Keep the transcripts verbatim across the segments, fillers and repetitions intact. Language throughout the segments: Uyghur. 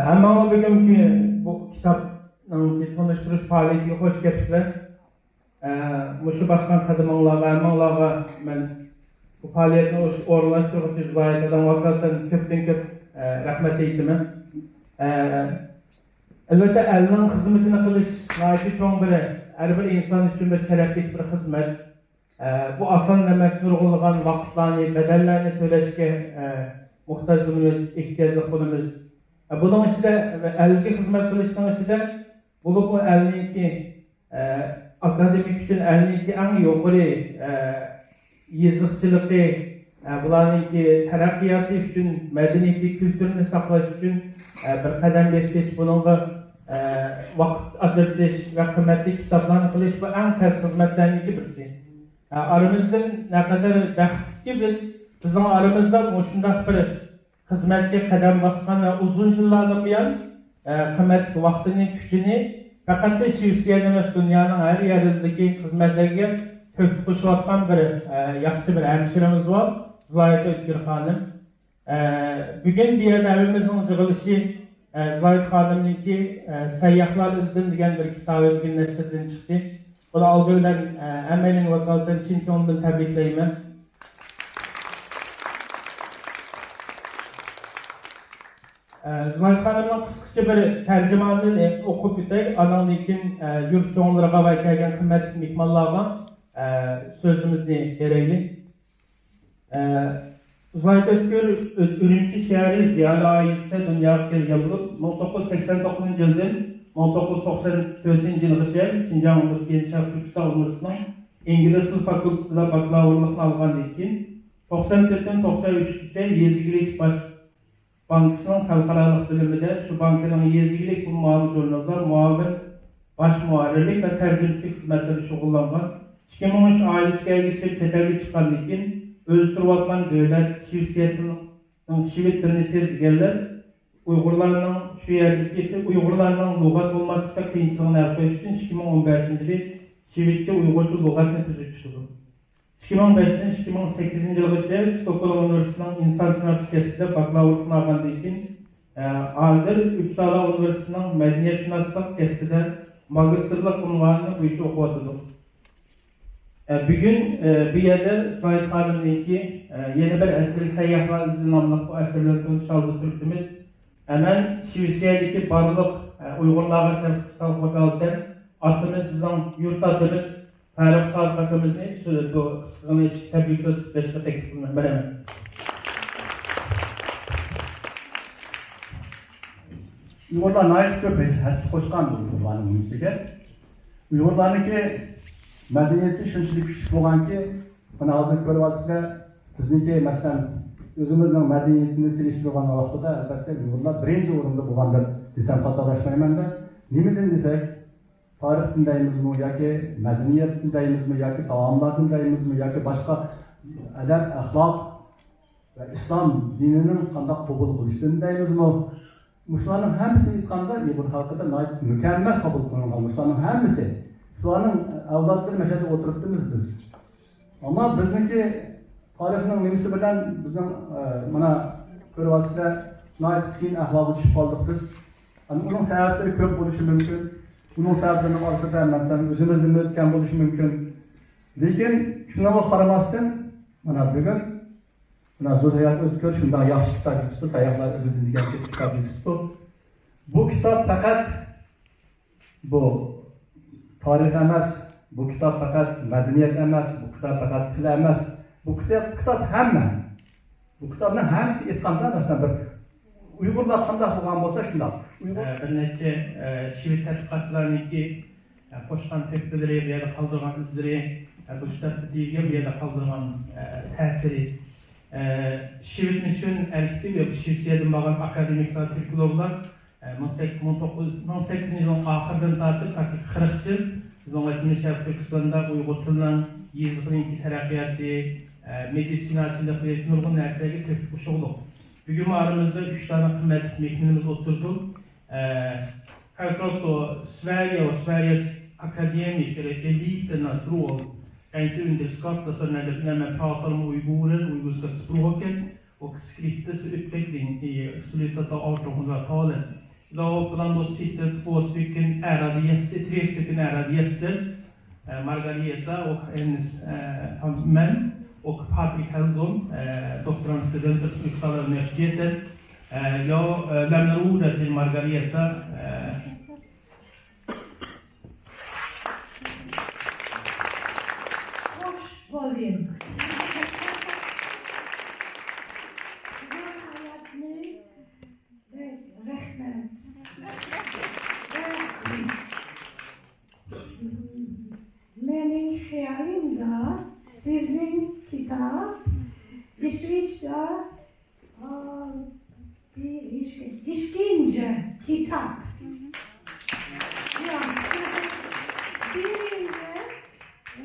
ھەممىڭلار بۈگۈنكى بۇ كىتابنىڭ تونۇشتۇرۇش پائالىيىتىگە خوش كەپسىلەر. ئە، مۇشۇ باسقان قەدىمىڭلارغا، ھەممىڭلارغا مەن بۇ پائالىيەتنى ئورۇنلاشتۇرغۇچى ۋىلايەت ئادەم ۋاكالىتەن كۆپتىن كۆپ، ئە، رەھمەت ئېيتىمەن. ئە، ئەلۋەتتە، ئەلنىڭ خىزمىتىنى قىلىش ناھايىتى چوڭ بىر، ھەر بىر ئىنسان ئۈچۈن بىر شەرەپلىك بىر خىزمەت. ئە، بۇ ئاسان ئەمەس، نۇرغۇنلىغان ۋاقىتلارنى، بەدەللەرنى تۆلەشكە، ئە، موھتاج بولىمىز، ئېھتىياجلىق بولىمىز. ئە، بۇنىڭ ئىچىدە، ئەلگە خىزمەت قىلىشنىڭ ئىچىدە، بولۇپمۇ ئەلنىڭكى، ئە، ئاكادېمىك ئۈچۈن ئەلنىڭكى ئەڭ يۇقىرى، ئە، يېزىقچىلىقى، ئە، بۇلارنىڭكى تەرەققىياتى ئۈچۈن، مەدەنىيىتى، كۈلتۈرىنى ساقلاش ئۈچۈن، ئە، بىر قەدەم بېسىش، بۇنىڭغا، ئە، ۋاقىت ئاجرىتىش ۋە قىممەتلىك كىتابلارنى قىلىش، بۇ ئەڭ پەس خىزمەتلەرنىڭكى بىرسى. ئە، ئارىمىزدىن نەقەدەر بەختلىككى بىز، بىزنىڭ ئارىمىزدا مۇشۇنداق بىر خىزمەتكە قەدەم باسقان ۋە ئۇزۇن يىللاردىن بۇيان، ئە، قىممەتلىك ۋاقتىنى، كۈچىنى پەقەتلا شىۋېتسىيەدە ئەمەس، دۇنيانىڭ ھەر يەرلىرىدىكى خىزمەتلەرگە تۆھپە قوشۇۋاتقان بىر، ئە، ياخشى بىر ھەمشىرىمىز بار، زاھىدە ئۆتكۈر خانىم. ئە، بۈگۈن بۇ يەردە ھەممىمىزنىڭ يىغىلىشى، ئە، زاھىدە خانىمنىڭكى، ئە، سەيياھلار ئىزىدىن دېگەن بىر كىتابى بۈگۈن نەشردىن چىقتى. بۇنى ئالدى بىلەن، ئە، ھەممەيلەننى ۋاكالىتەن چىن كۆڭلۈمدىن تەبرىكلەيمەن. ئە، زۇنايدە خانىمنىڭ قىسقىچە بىر تەرجىمانىنى ئوقۇپ ئۆتەي، ئاندىن كېيىن، ئە، يۇرت چوڭلىرىغا ۋە كەلگەن قىممەتلىك مېھمانلارغا، ئە، سۆزىمىزنى بېرەيلى. ئە، زۇنايدە ئۆتكۈر ئۈ-، ئۈرۈمچى شەھىرى زىيالىي ئائىلىسىدە دۇنياغا كەلگەن بولۇپ، مىڭ توققۇز يۈز سەكسەن توققۇزىنچى يىلدىن مىڭ توققۇز يۈز توقسەن تۆتىنچى يىلغىچە شىنجاڭ ئۇنىۋېرسىتېتى شەرقىي تۈركىستان ئۇنىۋېرسىتېتىنىڭ ئىنگلىز تىلى فاكۇلتېتىدا باكلاۋۇرلۇقنى ئالغاندىن كېيىن، توقسەن تۆتتىن توقسەن ئۈچكىچە يېزا ئىگىلىك باش بانكىسىنىڭ خەلقئارالىق بۆلۈمىدە، شۇ بانكىنىڭ يېزا ئىگىلىك ئۇمۇمئاممىۋى ژۇرنىلىدا مۇئاۋىن باش مۇھەررىرلىك ۋە تەرجىمىچىلىك خىزمەتلىرىدە شۇغۇللانغان. ئىككى مىڭ ئۈچ ئائىلىسىگە ئەگىشىپ چەت ئەلگە چىققاندىن كېيىن، ئۆزى تۇرۇۋاتقان دۆلەت شىۋېتسىيەنىڭ شىۋېت تىلىنى تېز ئىگىلەپ، ئۇيغۇرلارنىڭ شۇ يەردىكى ئۇيغۇرلارنىڭ لۇغەت بولماسلىقتا قىيىنچىلىقىنى ھەل قىلىش ئۈچۈن ئىككى مىڭ ئون بەشىنچى يىلى شىۋېتچە ئۇيغۇرچە لۇغەتنى تۈزۈپ چىقىدۇ. ئىككى مىڭ بەشتىن ئىككى مىڭ سەككىزىنچى يىلغىچە ستوكگولم ئۇنىۋېرسىتېتىنىڭ ئىنسانشۇناسلىق كەسپىدە باكلاۋۇرلۇقنى ئالغاندىن كېيىن، ئە، ھازىر ئۈپسالا ئۇنىۋېرسىتېتىنىڭ مەدەنىيەتشۇناسلىق كەسپىدە ماگىستىرلىق ئۇنۋانى بويىچە ئوقۇۋاتىدۇ. ئە، بۈگۈن، ئە، بۇ يەردە زۇنايدە خانىمنىڭكى، ئە، يەنە بىر ئەسىرى سەيياھلار ئىزى ناملىق بۇ ئەسىرى بىلەن تونۇشالدۇق تۈركۈمىز. ئە، مەن شىۋېتسىيەدىكى بارلىق، ئە، ئۇيغۇرلارغا شەرقىي تۈركىستان ۋاكالىتەن ئاتىمىز، بىزنىڭ يۇرت ئاتىمىز پەرۇق سادىق ئاكىمىزنى شۇ، بۇ قىسقىغىنە ئىچىدە تەبرىك سۆز بېرىشكە تەكلىپ قىلىمەن، بېرىمەن. ئۇيغۇرلار ناھايىتى كۆپ ھەس-، ھەسسە قوشقان بۇ ئۇيغۇرلارنىڭ نېمىسىگە. ئۇيغۇرلارنىڭكى مەدەنىيىتى شۇنچىلىك كۈچلۈك بولغانكى، مانا ھازىر كۆرۈۋاتىسىلەر، بىزنىڭكى، مەسىلەن، ئۆزىمىزنىڭ مەدەنىيىتىنى سېلىشتۇرغان ۋاقتىدا، ئەلۋەتتە، ئۇيغۇرلار بىرىنچى ئورۇندا بولغاندەك دېسەم خاتالاشمايمەن-دە. نېمىدىن دېسەك، تارىختىن دەيمىزمۇ ياكى مەدەنىيەتتىن دەيمىزمۇ ياكى تائاملاردىن دەيمىزمۇ ياكى باشقا ئەدەپ، ئەخلاق ۋە ئىسلام دىنىنىڭ قانداق قوبۇل قىلىشىدىن دەيمىزمۇ، مۇشۇلارنىڭ ھەممىسىنى ئېيتقاندا، ئۇيغۇر خەلقىدە ناھايىتى مۇكەممەل قابۇل قىلىنغان مۇشۇلارنىڭ ھەممىسى. شۇلارنىڭ ئەۋلادلىرى مەشەدە ئولتۇرۇپتىمىز بىز. ئەمما بىزنىڭكى تارىخنىڭ نېمىسى بىلەن بىزنىڭ، ئە، مانا كۆرۈۋاتىسىلەر، ناھايىتى قىيىن ئەھۋالغا چۈشۈپ قالدۇق بىز. ئەمما ئۇنىڭ سەۋەبلىرى كۆپ بولۇشى مۇمكىن. ئۇنىڭ سەۋەبلىرىنىڭ ئارىسىدا مەسىلەن ئۆزىمىزدىن ئۆتكەن بولۇشى مۇمكىن. لېكىن شۇنىڭغا قارىماستىن، مانا بۈگۈن مانا زۇلھايات ئۆتكۈر شۇنداق ياخشى كىتاب يېزىپتۇ، ساياھلار ئىزىدىن دېگەن كىتاب يېزىپتۇ. بۇ كىتاب پەقەت بۇ تارىخ ئەمەس، بۇ كىتاب پەقەت مەدەنىيەت ئەمەس، بۇ كىتاب پەقەت تىل ئەمەس، بۇ كىتاب، كىتاب ھەممە. بۇ كىتابنىڭ ھەممىسى ئېيتقاندا، مەسىلەن، بىر ئۇيغۇرلار قانداق بولغان بولسا شۇنداق. ئۇيغۇر ئە، بىر نەچچە، ئە، شىۋېت تەتقىقاتچىلارنىڭكى، ئە، قوشقان تۆھپىلىرى، بۇ يەردە قالدۇرغان ئىزلىرى، ئە، بۇ كىتابتا دېيىلگەن بۇ يەردە قالدۇرغان، ئە، تەسىرى. ئە، شىۋېت مىسسىيون ھەرىكىتى ۋە بۇ شىۋېتسىيەدىن بارغان ئاكادېمىكلار، تۈركولوگلار، ئە، مىڭ سەككىز، مىڭ توققۇز، مىڭ سەككىزىنچى يىلنىڭ ئاخىرىدىن تارتىپ تاكى قىرىق يىل بىزنىڭ ۋەتىنىمىز شەرقىي تۈركىستاندا ئۇيغۇر تىلىنىڭ، يېزىقىنىڭكى تەرەققىياتى، ئە، مېدىتسىناچىلىق ۋە نۇرغۇن نەرسىلەرگە تۆھپە قوشۇۋاتىدۇ. بۈگۈن ئارىمىزدا ئۈچ دانە قىممەتلىك مېھمىنىمىز ئولتۇرىدۇ. ئە، Självklart så Sverige och Sveriges akademiker, eliternas roll kan inte underskattas när det, när man pratar om uigurer, uigurska språket Och skrifter så utveckling i slutet av artonhundratalen. Idag bland oss sitter två stycken ärade gäster, tre stycken ärade gäster. Eh, Margareta och hennes eh, fam- män och Patrik Helson, eh, doktorandstudenter på Uppsala universitetet. Eh, jag eh, lämnar ordet till Margareta. Eh, Hoş bulduk. Güzel hayatını ve rahmet. Ve benim hayalimde sizin kitap İsviçre Aa, bir iş, işkence kitap. Ya, birinci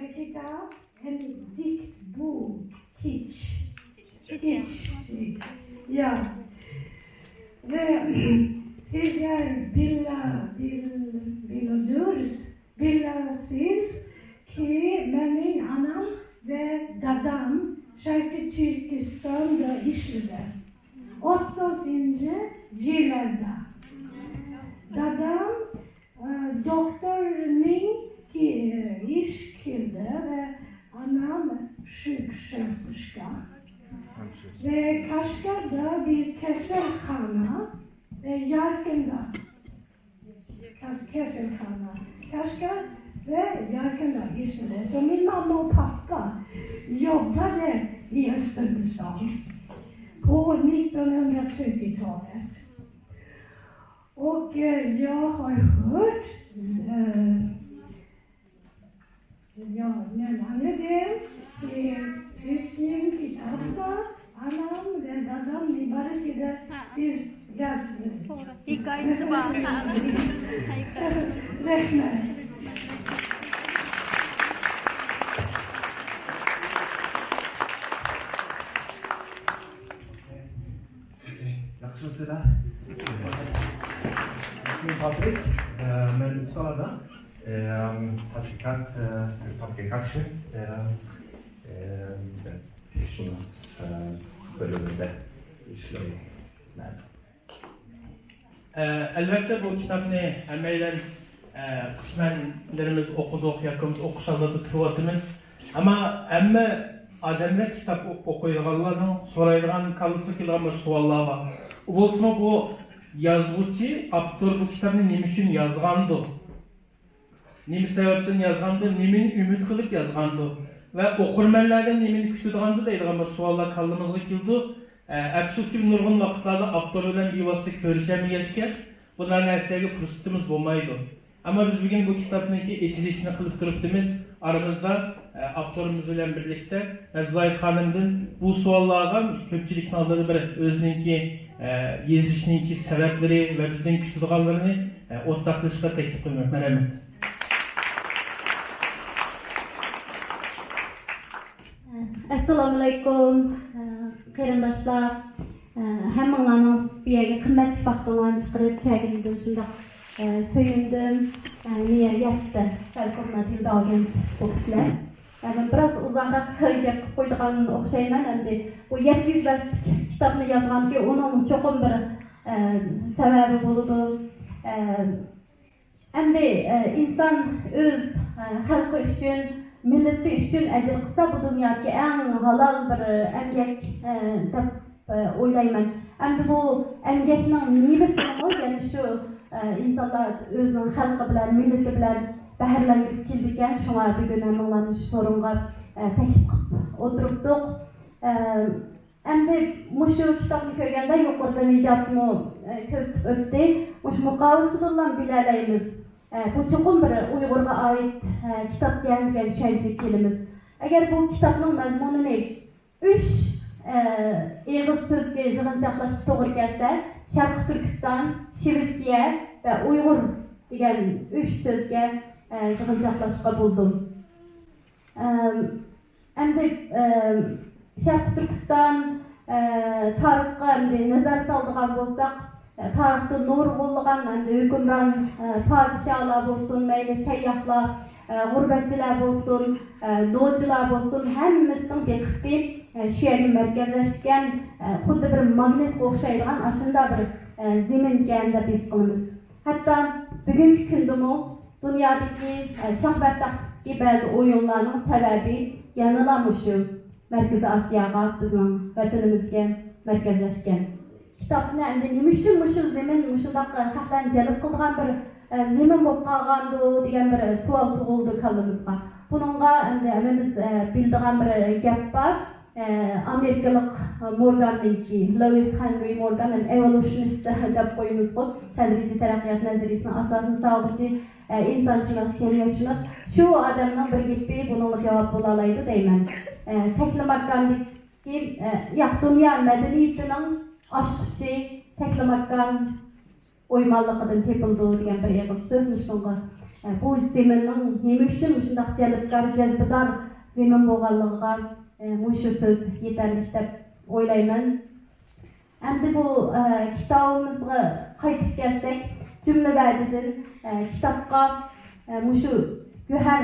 e, kitap hem dik bu kiç. Kiç. Ya. Ve sizler bila, bil, biliyoruz. Bilasiz ki, benim anam ve dadam Şarkı Türkistan'da işledi. Otuzuncu yıllarda. Dadam e, doktorunun ki, e, iş kirdi ve anam şık şartışka. Ve Kaşgar'da bir keselhana ve yakında Kas-, kesilhana. Kaşgar ve yakında işledi. Så min mamma och pappa jobbade i Östern Östern på nittonhundratrettiotalet. Och eh, jag har hört eh, Ja, men han är det. Eh, Kristin Kitapta, anam ve dadam Nibarisi'de siz yazın. Hikayesi var. Rahmet. Yaxshimisiz? İsmim Patrik. Ee, men Uppsala'da ee, tadqiqot, ee, tadqiqotchi, ee, ee, shunos, ee, bo'limida ishlayman. ئەلۋەتتە، بۇ كىتابنى ھەممەيلەن قىسمەنلىرىمىز ئوقۇدۇق ياكى بولمىسا ئوقۇش ھالىتىدە تۇرۇۋاتىمىز. ئەمما ھەممە ئادەملەر، كىتاب ئوقۇيدىغانلارنىڭ سورايدىغان، كاللىسىغا كېلىدىغان بىر سوئاللار بار. ئۇ بولسىمۇ، بۇ يازغۇچى، ئاپتور بۇ كىتابنى نېمە ئۈچۈن يازغاندۇ؟ نېمە سەۋەبتىن يازغاندۇ؟ نېمىنى ئۈمىد قىلىپ يازغاندۇ؟ ۋە ئوقۇرمەنلەردىن نېمىنى كۈتىدىغاندۇ دەيدىغان بىر سوئاللار كاللىمىزغا كېلىدۇ. ئەپسۇسكى، نۇرغۇن ۋاقىتلاردا ئاپتور بىلەن بىۋاسىتە كۆرۈشەلمىگەچكە، بۇنداق نەرسىلەرگە پۇرسىتىمىز بولمايدۇ. ئەمما بىز بۈگۈن بۇ كىتابنىڭكى ئېچىلىشىنى قىلىپ تۇرۇپتىمىز. ئارىمىزدا ئاپتورىمىز بىلەن بىرلىكتە زۇلايت خانىمدىن بۇ سوئاللارغا كۆپچىلىكنىڭ ئالدىدا بىر ئۆزىنىڭكى يېزىشنىڭكى سەۋەبلىرى ۋە بىزدىن كۈتىدىغانلىرىنى ئورتاقلىشىشقا تەكلىپ قىلىمەن. رەھمەت. ئەسسالامۇئەلەيكۇم، قېرىنداشلار. ھەممىڭلارنىڭ بۇ يەرگە قىممەتلىك ۋاقتىڭلارنى چىقىرىپ كەلگىنىدىن شۇنداق سۆيۈندۈم. نىيەت يەتتى. Välkomna till dagens bokslar. مەن بىراز ئۇزاقراق گەپ قىلىپ قويىدىغان ئوخشايمەن. ئەمدى بۇ يەتتە يۈز بەتلىك كىتابنى يازغانكى ئۇنىڭ چوقۇم بىر سەۋەبى بولىدۇ. ئەمدى ئىنسان ئۆز خەلقى ئۈچۈن، مىللىتى ئۈچۈن ئەجىر قىلسا، بۇ دۇنيادىكى ئەڭ ھالال بىر ئەمگەك دەپ ئويلايمەن. ئەمدى بۇ ئەمگەكنىڭ مېۋىسىنىمۇ يەنە شۇ ئىنسانلار ئۆزىنىڭ خەلقى بىلەن، مىللىتى بىلەن بەھرىلەنگۈسى كېلىدىكەن. شۇڭا بۈگۈن ھەممىڭلارنى شۇ سورۇنغا تەكلىپ قىلىپ ئولتۇرۇپتۇق. ئەمدى مۇشۇ كىتابنى كۆرگەندە يۇقىرىدا نىجاتمۇ كۆرسىتىپ ئۆتتى. مۇشۇ مۇقاۋىسىدىنلا بىلەلەيمىز. بۇ چوقۇم بىر ئۇيغۇرغا ئائىت كىتابكەن دېگەن چۈشەنچىگە كېلىمىز. ئەگەر بۇ كىتابنىڭ مەزمۇنىنى ئۈچ ئېغىز سۆزگە يىغىنچاقلاشقا توغرا كەلسە، شەرقىي تۈركىستان، شىۋېتسىيە ۋە ئۇيغۇر دېگەن ئۈچ سۆزگە يىغىنچاقلاشقا بولىدۇ. ئەمدى شەرقىي تۈركىستان تارىخقا ئەمدى نەزەر سالىدىغان بولساق، تارىختا نۇرغۇنلىغان ئەمدى ھۆكۈمران پادىشاھلار بولسۇن، مەيلى سەيياھلار، غۇربەتچىلەر بولسۇن، نوچىلار بولسۇن، ھەممىسىنىڭ دىققىتى شۇ يەرگە مەركەزلەشكەن. ئە، خۇددى بىر ماگنىتقا ئوخشايدىغان ئاشۇنداق بىر، ئە، زېمىنكەن دەپ ھېس قىلىمىز. ھەتتا بۈگۈنكى كۈندىمۇ دۇنيادىكى، ئە، شاھمات تاختىسىدىكى بەزى ئويۇنلارنىڭ سەۋەبى يەنىلا مۇشۇ مەركىزىي ئاسىياغا، بىزنىڭ ۋەتىنىمىزگە مەركەزلەشكەن. كىتابنى ئەمدى نېمە ئۈچۈن مۇشۇ زېمىن مۇشۇنداق خەقلەرنى جەلپ قىلىدىغان بىر، ئە، زېمىن بولۇپ قالغاندۇ دېگەن بىر سوئال تۇغۇلدى كاللىمىزغا. بۇنىڭغا ئەمدى ھەممىمىز، ئە، بىلىدىغان بىر گەپ بار. ئە، ئامېرىكىلىق مورگاننىڭكى، لويىس خېنرى مورگان، ھەم ئېۋولۇشنىست دەپ قويىمىزغۇ، تەدرىجىي تەرەققىيات نەزەرىيىسىنىڭ ئاساسىنى سالغۇچى، ئە، ئىنسانشۇناس، جەمئىيەتشۇناس. شۇ ئادەمنىڭ بىر گېپى بۇنىڭغا جاۋاب بولالايدۇ دەيمەن. ئە، تەكلىماكاندىكى، ئە، ياق، دۇنيا مەدەنىيىتىنىڭ ئاچقۇچى تەكلىماكان ئويمانلىقىدىن تېپىلىدۇ دېگەن بىر ئېغىز سۆز مۇشۇنىڭغا، ئە، بۇ زېمىننىڭ نېمە ئۈچۈن مۇشۇنداق جەلپكار، جەزبىدار زېمىن بولغانلىقىغا، ئە، مۇشۇ سۆز يېتەرلىك دەپ ئويلايمەن. ئەمدى بۇ، ئە، كىتابىمىزغا قايتىپ كەلسەك، جۈملە ۋەجىدىن، ئە، كىتابقا، ئە، مۇشۇ گۆھەر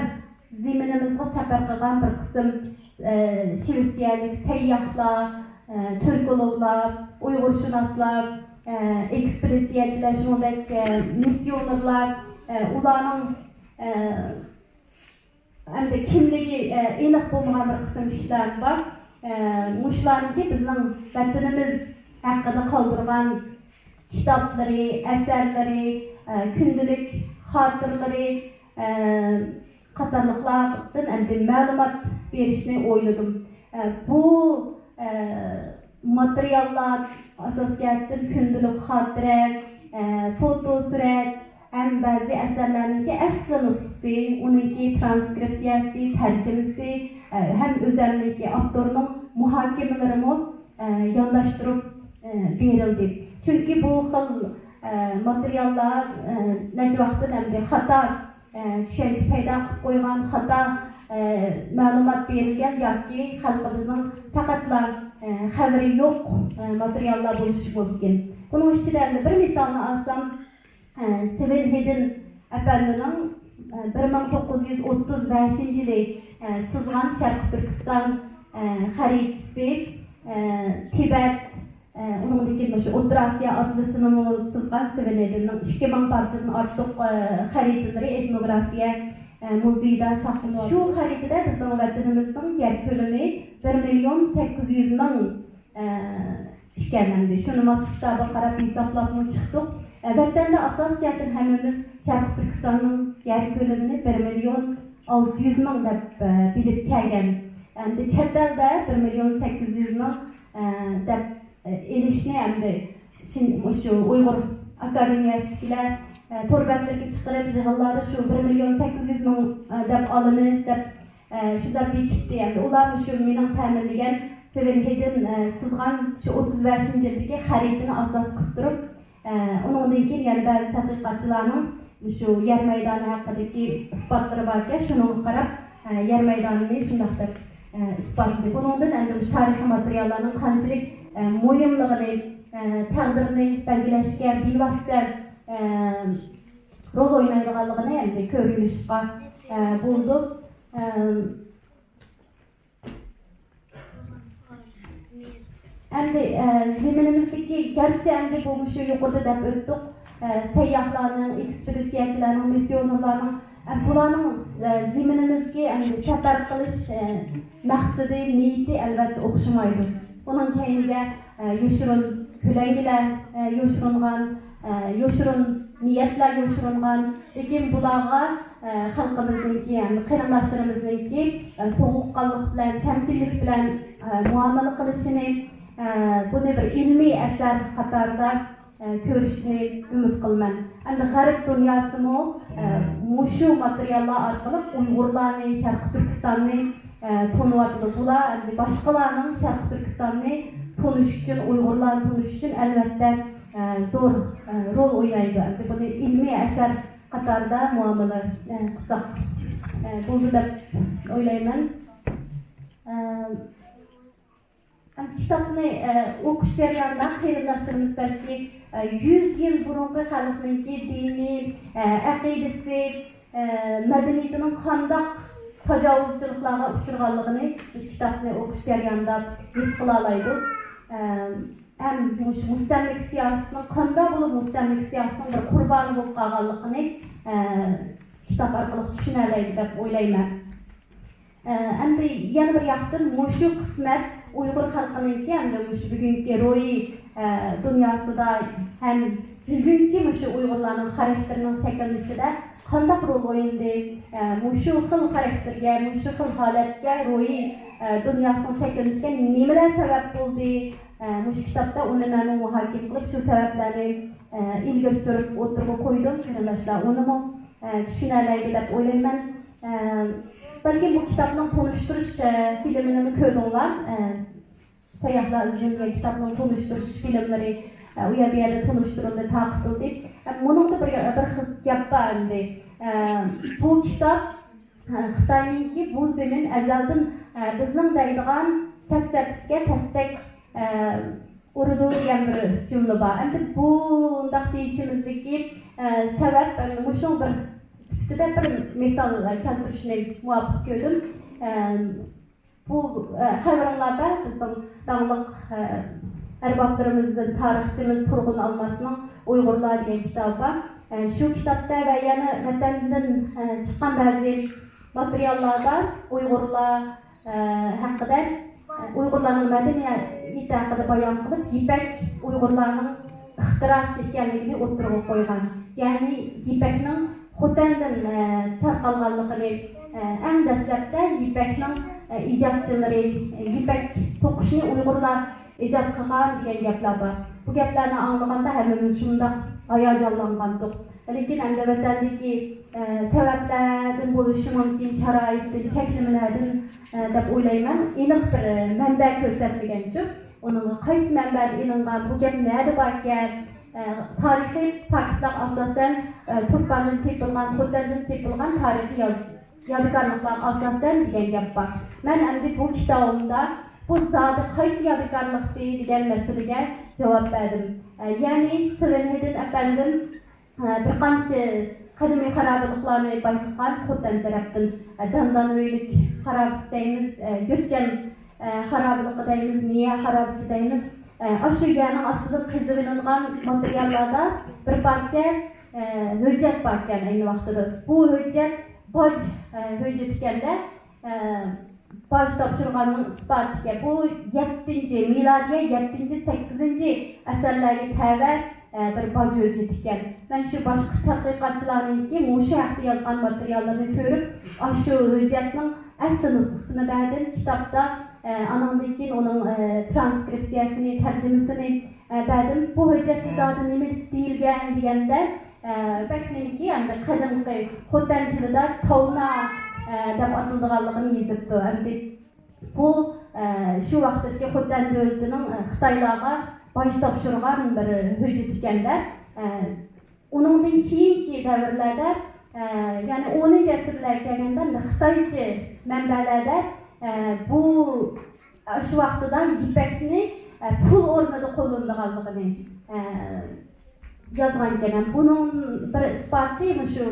زېمىنىمىزغا سەپەر قىلغان بىر قىسىم، ئە، شىۋېتسىيەلىك سەيياھلار، ئە، تۈركولوگلار، ئۇيغۇرشۇناسلار، ئە، ئېكسپېدىتسىيەچىلەر، شۇنىڭدەك، ئە، مىسسىيونېرلار، ئە، ئۇلارنىڭ، ئە، ئەمدى كىملىكى، ئە، ئېنىق بولمىغان بىر قىسىم كىشىلەر بار. ئە، مۇشۇلارنىڭكى بىزنىڭ ۋەتىنىمىز ھەققىدە قالدۇرغان كىتابلىرى، ئەسەرلىرى، ئە، كۈندىلىك خاتىرىلىرى، ئە، قاتارلىقلاردىن ئەمدى مەلۇمات بېرىشنى ئويلىدىم. ئە، بۇ، ئە، ماتېرىياللار ئاساسىي جەھەتتىن كۈندىلىك خاتىرە، ئە، فوتو سۈرەت ھەم بەزى ئەسەرلەرنىڭكى ئەسلى نۇسخىسى، ئۇنىڭكى ترانسكرىپسىيەسى، تەرجىمىسى، ئە، ھەم ئۆزەلنىڭكى ئاپتورنىڭ مۇھاكىمىلىرىمۇ، ئە، يانداشتۇرۇپ، ئە، بېرىلدى. چۈنكى بۇ خىل، ئە، ماتېرىياللار، ئە، نەچچە ۋاقىتتىن ئەمدى خاتا، ئە، چۈشەنچە پەيدا قىلىپ قويغان، خاتا، ئە، مەلۇمات بېرىلگەن ياكى خەلقىمىزنىڭ پەقەتلا، ئە، خەۋىرى يوق، ئە، ماتېرىياللار بولۇشى مۇمكىن. بۇنىڭ ئىچىدە ئەمدى بىر مىسالنى ئالسام، ئە، سېۋىل ھېدىن ئەپەندىنىڭ، ئە، بىر مىڭ توققۇز يۈز ئوتتۇز بەشىنچى يىلى، ئە، سىزغان شەرقىي تۈركىستان، ئە، خەرىتىسى، ئە، تىبەت، ئە، ئۇنىڭدىن كېيىن مۇشۇ ئوتتۇرا ئاسىيا ئاتلىسىنىمۇ سىزغان سېۋىل ھېدىننىڭ ئىككى مىڭ پارچىدىن ئارتۇق، ئە، خەرىتىلىرى ئېتنوگرافىيە، ئە، مۇزېيىدا ساقلىنىۋاتىدۇ. شۇ خەرىتىدە بىزنىڭ ۋەتىنىمىزنىڭ يەر كۆلىمى بىر مىليون سەككىز يۈز مىڭ، ئە، ئىكەن. ئەمدى شۇنى ماسشتابىغا قاراپ ھېسابلاپمۇ چىقتۇق. ئە، ۋەتەندە ئاساسىي جەھەتتىن ھەممىمىز شەرقىي تۈركىستاننىڭ يەر كۆلىمىنى بىر مىليون ئالتە يۈز مىڭ دەپ، ئە، بىلىپ كەلگەن. ئەمدى چەت ئەلدە بىر مىليون سەككىز يۈز مىڭ، ئە، دەپ، ئە، ئېلىشنى ئەمدى شىن-، مۇشۇ ئۇيغۇر ئاكادېمىيەسىدىكىلەر، ئە، تور بەتلىرىگە چىقىرىپ، يىغىنلاردا شۇ بىر مىليون سەككىز يۈز مىڭ، ئە، دەپ ئالىمىز دەپ، ئە، شۇنداق بېكىتتى. ئەمدى ئۇلار مۇشۇ مېنىڭ تەمىنلىگەن سېۋىل ھېدىن، ئە، سىزغان شۇ ئوتتۇز بەشىنچى يىلدىكى خەرىتىنى ئاساس قىلىپ تۇرۇپ، ئە، ئۇنىڭدىن كېيىن يەنە بەزى تەتقىقاتچىلارنىڭ مۇشۇ يەر مەيدانى ھەققىدىكى ئىسپاتلىرى باركەن، شۇنىڭغا قاراپ، ئە، يەر مەيدانىنى شۇنداق دەپ، ئە، ئىسپاتلىدى. بۇنىڭدىن ئەمدى مۇشۇ تارىخىي ماتېرىياللارنىڭ قانچىلىك، ئە، مۇھىملىقىنى، ئە، تەقدىرىنى بەلگىلەشكە بىۋاسىتە، ئە، رول ئوينايدىغانلىقىنى ئەمدى كۆرۈۋېلىشقا، ئە، بولىدۇ. ئە، ئەمدى، ئە، زېمىنىمىزدىكى، گەرچە ئەمدى بۇ مۇشۇ يۇقىرىدا دەپ ئۆتتۇق، ئە، سەيياھلارنىڭ، ئېكسپېدىتسىيەچىلەرنىڭ، مىسسىيونېرلارنىڭ، ئە، بۇلارنىڭ، ئە، زېمىنىمىزگە ئەمدى سەپەر قىلىش، ئە، مەقسىتى، نىيىتى ئەلۋەتتە ئوخشىمايدۇ. بۇنىڭ كەينىگە، ئە، يوشۇرۇن كۆلەڭگىلەر، ئە، يوشۇرۇنغان، ئە، يوشۇرۇن نىيەتلەر يوشۇرۇنغان. لېكىن بۇلارغا، ئە، خەلقىمىزنىڭكى، يەنى قېرىنداشلىرىمىزنىڭكى، ئە، سوغۇققانلىق بىلەن، تەمكىنلىك بىلەن، ئە، مۇئامىلە قىلىشىنى، ئە، بۇنى بىر ئىلمىي ئەسەر قاتارىدا، ئە، كۆرۈشىنى ئۈمىد قىلىمەن. ئەمدى غەرب دۇنياسىمۇ، ئە، مۇشۇ ماتېرىياللار ئارقىلىق ئۇيغۇرلارنى، شەرقىي تۈركىستاننى، ئە، تونۇۋاتىدۇ. بۇلار ئەمدى باشقىلارنىڭ شەرقىي تۈركىستاننى تونۇش ئۈچۈن، ئۇيغۇرلارنى تونۇش ئۈچۈن ئەلۋەتتە، ئە، زور، ئە، رول ئوينايدۇ. ئەمدى بۇنى ئىلمىي ئەسەر قاتارىدا مۇئامىلە، ئە، قىلساق، ئە، بولىدۇ دەپ ئويلايمەن. ئە، ھەم كىتابنى، ئە، ئوقۇش جەريانىدا قېرىنداشلىرىمىز بەلكى، ئە، يۈز يىل بۇرۇنقى خەلقنىڭكى دىنى، ئە، ئەقىدىسى، ئە، مەدەنىيىتىنىڭ قانداق تاجاۋۇزچىلىقلارغا ئۇچرىغانلىقىنى مۇشۇ كىتابنى ئوقۇش جەريانىدا ھېس قىلالايدۇ. ئە، ھەم مۇشۇ مۇستەملىكە سىياسىتىنىڭ، قانداق بولۇپ مۇستەملىكە سىياسىتىنىڭ بىر قۇربانى بولۇپ قالغانلىقىنى، ئە، كىتاب ئارقىلىق چۈشىنەلەيدۇ دەپ ئويلايمەن. ئە، ئەمدى يەنە بىر ياقتىن مۇشۇ قىسمەت ئۇيغۇر خەلقىنىڭكى، ئەمدى مۇشۇ بۈگۈنكى روھىي، ئە، دۇنياسىدا ھەم بۈگۈنكى مۇشۇ ئۇيغۇرلارنىڭ خاراكتېرىنىڭ شەكىللىنىشىدە قانداق رول ئوينىدى؟ ئە، مۇشۇ خىل خاراكتېرگە، مۇشۇ خىل ھالەتكە روھىي، ئە، دۇنياسىنىڭ شەكىللىنىشىگە نېمىلەر سەۋەب بولدى؟ ئە، مۇشۇ كىتابتا ئۇنى مەنمۇ مۇھاكىمە قىلىپ، شۇ سەۋەبلەرنى، ئە، ئىلگىرى سۈرۈپ ئوتتۇرىغا قويدۇم. قېرىنداشلار ئۇنىمۇ، ئە، چۈشىنەلەيدۇ دەپ ئويلايمەن. ئە، بەلكىم بۇ كىتابنىڭ تونۇشتۇرۇش، ئە، فىلىمىنىمۇ كۆردۈڭلار. ئە، سەيياھلار ئىزدىنىدىغان كىتابنىڭ تونۇشتۇرۇش فىلىملىرى، ئە، ئۇ يەردە، يەردە تونۇشتۇرۇلدى، تارقىتىلدى. ئە، بۇنىڭدا بىر، بىر خىل گەپ بار ئەمدى. ئە، بۇ كىتاب، ئە، خىتاينىڭكى بۇ زېمىن ئەزەلدىن، ئە، بىزنىڭ دەيدىغان سەپسەتىسىگە تەستەك، ئە، ئۇرىدۇ دېگەن بىر جۈملە بار. ئەمدى بۇنداق دېيىشىمىزدىكى، ئە، سەۋەب، ئە، مۇشۇنىڭ بىر سۈپىتىدە بىر مىسال، ئە، كەلتۈرۈشنى مۇۋاپىق كۆردۈم. ئە، بۇ، ئە، خەۋىرىڭلاردا بىزنىڭ داڭلىق، ئە، ئەربابلىرىمىزدىن تارىخچىمىز تۇرغۇن ئالماسنىڭ ئۇيغۇرلار دېگەن كىتابى بار. ئە، شۇ كىتابتا ۋە يەنە ۋەتەندىن، ئە، چىققان بەزى ماتېرىياللاردا ئۇيغۇرلار، ئە، ھەققىدە، ئە، ئۇيغۇرلارنىڭ مەدەنىيىتى ھەققىدە بايان قىلىپ، يىپەك ئۇيغۇرلارنىڭ ئىختىراسى ئىكەنلىكىنى ئوتتۇرىغا قويغان. يەنى يىپەكنىڭ خوتەندىن، ئە، تارقالغانلىقىنى، ئە، ئەڭ دەسلەپتە يىپەكنىڭ، ئە، ئىجادچىلىرى، ئە، يىپەك توقۇشنى ئۇيغۇرلار ئىجاد قىلغان دېگەن گەپلەر بار. بۇ گەپلەرنى ئاڭلىغاندا ھەممىمىز شۇنداق ھاياجانلانغانتۇق. لېكىن ئەمدى ۋەتەندىكى، ئە، سەۋەبلەردىن بولۇشى مۇمكىن، شارائىتتىن، چەكلىمىلەردىن، ئە، دەپ ئويلايمەن. ئېنىق بىر، ئە، مەنبە كۆرسەتمىگەنچۇ، ئۇنىڭغا قايسى مەنبەدىن ئېلىنغان، بۇ گەپ نەدە باركەن، ئە، تارىخىي پاكىتلارغا ئاساسەن، ئە، تۇرپاندىن تېپىلغان، خوتەندىن تېپىلغان تارىخىي ياز-، يادىكارلىقلارغا ئاساسەن دېگەن گەپ بار. مەن ئەمدى بۇ كىتابىمدا بۇ زادى قايسى يادىكارلىقتى دېگەن مەسىلىگە جاۋاب بەردىم. ئە، يەنى سېۋىنھېدىن ئەپەندىم، ئە، بىر قانچە قەدىمىي خارابىلىقلارنى بايقىغان خوتەن تەرەپتىن. ئە، داندان ئۆيلۈك خارابىسى دەيمىز، ئە، يۆتكەن، ئە، خارابىلىقى دەيمىز، نىيە خارابىسى دەيمىز. ئە، ئاشۇ يەرنىڭ ئاستىدىن قېزىۋېلىنغان ماتېرىياللاردا بىر پارچە، ئە، ھۆججەت باركەن ئەينى ۋاقتىدا. بۇ ھۆججەت باج، ئە، ھۆججىتىكەن-دە، ئە، باج تاپشۇرغاننىڭ ئىسپاتىكەن. بۇ يەتتىنچى، مىلادىيە يەتتىنچى، سەككىزىنچى ئەسىرلەرگە تەۋە، ئە، بىر باج ھۆججىتىكەن. مەن شۇ باشقا تەتقىقاتچىلارنىڭكى مۇشۇ ھەقتە يازغان ماتېرىياللىرىنى كۆرۈپ، ئاشۇ ھۆججەتنىڭ ئەسلى نۇسخىسىنى بەردىم كىتابتا. ئە، ئانىڭدىن كېيىن ئۇنىڭ، ئە، ترانسكرىپسىيەسىنى، تەرجىمىسىنى، ئە، بەردىم. بۇ ھۆججەتتە زادى نېمە دېيىلگەن دېگەندە، ئە، يىپەكنىڭكى ئەمدى قەدىمكى خوتەن تىلىدا تاۋنا، ئە، دەپ ئاتىلىدىغانلىقىنى يېزىپتۇ. ئەمدى بۇ، ئە، شۇ ۋاقىتتىكى خوتەن دۆلىتىنىڭ، ئە، خىتايلارغا باج تاپشۇرغان بىر ھۆججىتى ئىكەن-دە. ئە، ئۇنىڭدىن كېيىنكى دەۋرلەردە، ئە، يەنى ئونىنچى ئەسىرلەرگە كەلگەندە خىتايچە مەنبەلەردە، ئە، بۇ، ئە، شۇ ۋاقتىدا يىپەكنى، ئە، پۇل ئورنىدا قوللىنىدىغانلىقىنى، ئە، يازغانىكەن. بۇنىڭ بىر ئىسپاتى مۇشۇ